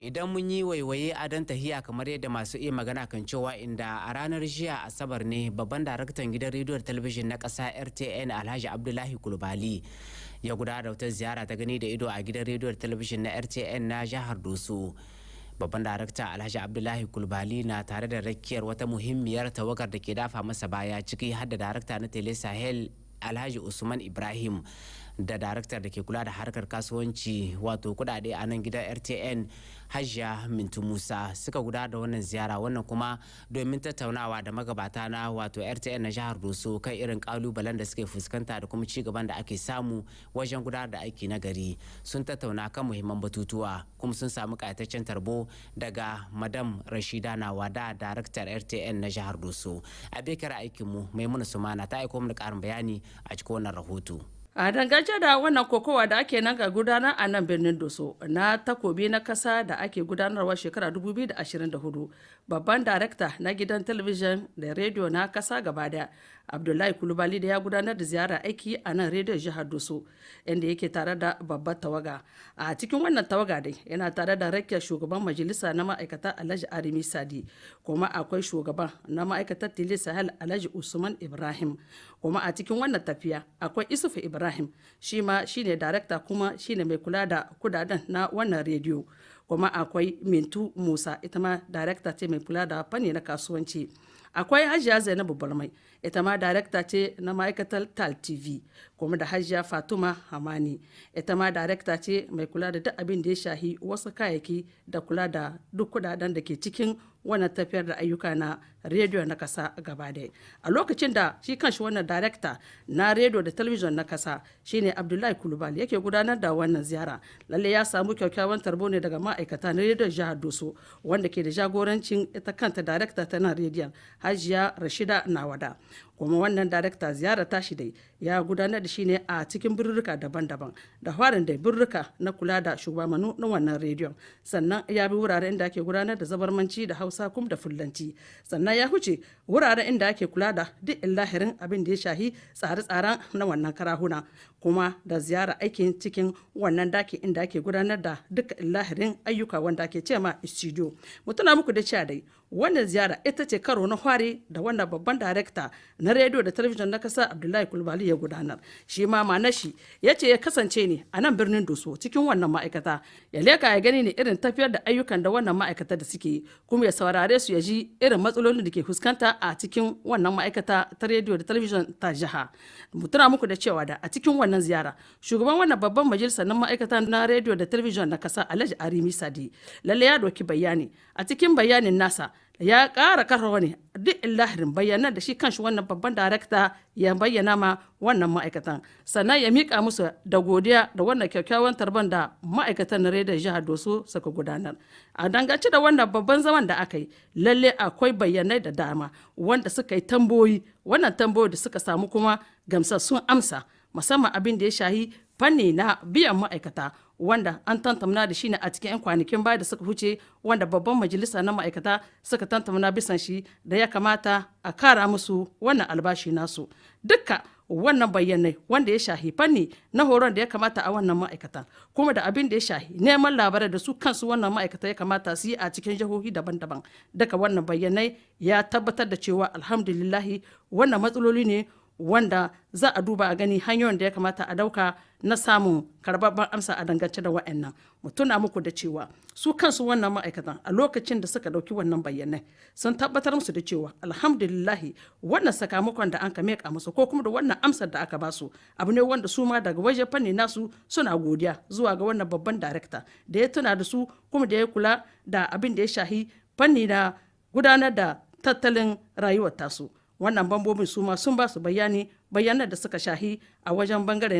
Idan mun yi waiwaye adon tahiya, kamar yadda masu iya magana kan cewa, inda a ranar jiya Asabar ne babban daraktan gidan rediyo da talabijin na ƙasa RTN, Alhaji Abdullahi Kulbali, ya gudanar da wata ziyara ta gani da ido a gidan rediyo da talabijin na RTN na jihar Doso. Babban darakta Alhaji Abdullahi Kulbali na tare da rakiyar wata muhimmiyar tawagar da ke dafa masa baya, ciki har da darakta na Tele Sahel, Alhaji Usman Ibrahim, da daraktar da ke kula da harkar kasuwanci, wato kudade, a nan gidan RTN, Hajiya Mintu Musa. Suka gudanar da wannan ziyara wannan kuma domin tattaunawa da magabata na wato RTN na jihar Doso kan irin kalubalen da suke fuskanta da kuma ci gaban da ake samu wajen gudanar da aiki na gari. Sun tattauna kan muhimman batutuwa kuma sun samu kayataccen tarbo daga Madam Rashida Nawada, daraktar RTN na jihar Doso. A bekar aikinmu Maimuna Sumana ta aiko mana karin bayani a cikin wannan rahoto. A dangance da wannan kokowa da ake nan ga gudanar a nan birnin Doso na takobi na kasa da ake gudanarwa shekara 2024, babban darakta na gidan talabijin da rediyo na kasa gaba daya, Abdullahi Kulubali, da ya gudanar da ziyara aiki a nan rediyon jihar Doso, inda yake tare da babbar tawaga. A cikin wannan tawaga dai yana tare da rakiyar shugaban majalisa na ma'aikata, Alhaji Arimi Sadi, kuma akwai shugaban na ma'aikatar Tele Sahel, Alhaji Usman Ibrahim. Kuma a cikin wannan tafiya akwai Isufu Ibrahim, shi ma shine darakta kuma shine mai kula da kudaden na wannan rediyo. Kuma akwai Mintu Musa, ita ma darakta ce mai kula da fanni na kasuwanci. Akwai Hajiya Zainabu Balmai, ita ma darakta ce na ma'aikatar Tal TV. Kuma da Hajiya Fatuma Hamani, ita ma darakta ce mai kula da duk abin da ya shahi wasu kayayyaki da kula da duk kudaden da ke cikin wannan tafiyar da ayyuka na rediyo na kasa gaba ɗaya. A lokacin da shi kanshi wannan darakta na rediyo da talabijin na kasa, shine Abdullahi Kulubali, yake gudanar da wannan ziyara, lalle ya samu kyakkyawan tarbo ne daga ma'aikata na rediyon jihar Doso, wanda ke da jagorancin ita kanta darakta ta nan rediyon, Hajiya Rashida Nawada. Kuma wannan darakta, ziyara tashi dai ya gudanar da shi ne a cikin birrika daban-daban, da farin da birrika na kula da shugabannu na wannan rediyon. Sannan ya bi wuraren inda ake gudanar da Zabarmanci da Hausa kuma da Fulanci. Sannan ya huce wuraren inda ake kula da duk illahirin abin da ya shahi tsare-tsaren na wannan karahuna, kuma da ziyara aikin cikin wannan daki inda ake gudanar da duk illahirin ayyuka wanda ake ce ma studio. Mutuna muku da cewa dai wannan ziyara ita ce karo na fari da wannan babban darekta na rediyo da talabijin na kasa, Abdullahi Kulbali, ya gudanar. Shi ma manashi ya ce ya kasance ne a nan birnin Doso cikin wannan ma'aikata, ya leka ya gani ne irin tafiyar da ayyukan da wannan ma'aikata da suke yi, kuma ya saurare su ya ji irin matsalolin da ke fuskanta a cikin wannan ma'aikata ta rediyo da talabijin ta jiha. Mutuna muku da cewa da a cikin wannan ziyara, shugaban wannan babban majalisa na ma'aikata na rediyo da talabijin na kasa, Alhaji Arimi Sadi, lalle ya doki bayani. A cikin bayanin nasa ya ƙara karrawa ne duk illahirin bayanan da shi kanshi wannan babban darakta ya bayyana ma wannan ma'aikatan. Sannan ya miƙa musu da godiya da wannan kyakkyawan tarban da ma'aikatan na rediyon jihar Doso suka gudanar. A dangance da wannan babban zaman da aka yi, lalle akwai bayanai da dama wanda suka yi tambayoyi. Wannan tambayoyi da suka samu kuma gamsassun amsa, musamman abin da ya shahi fanni na biyan ma'aikata, wanda an tantamna da shi ne a cikin 'yan kwanakin baya da suka huce, wanda babban majalisa na ma'aikata suka tantamna bisan shi da ya kamata a kara musu wannan albashi nasu. Dukka wannan bayanai wanda ya shahi fanni na horon da ya kamata a wannan ma'aikata, kuma da abin da ya shahi neman labarai da su kansu wannan ma'aikata ya kamata su yi a cikin jihohi daban-daban, duka wannan bayanai ya tabbatar da cewa alhamdulillahi, wannan matsaloli ne wanda za a duba a gani hanyoyin da ya kamata a dauka na samun karbabban amsa a dangance da wa'annan. Mu tuna muku da cewa su kansu wannan ma'aikatan, a lokacin da suka dauki wannan bayanai, sun tabbatar musu da cewa alhamdulillahi, wannan sakamakon da an ka meka musu ko kuma da wannan amsar da aka basu abu ne wanda su ma daga waje fanni nasu suna godiya zuwa ga wannan babban darekta da ya tuna da su kuma da ya kula da abin da ya shahi fanni na gudanar da tattalin rayuwar tasu. Wannan bambobin su ma sun ba su bayani, bayanan da suka shahi a wajen bangare.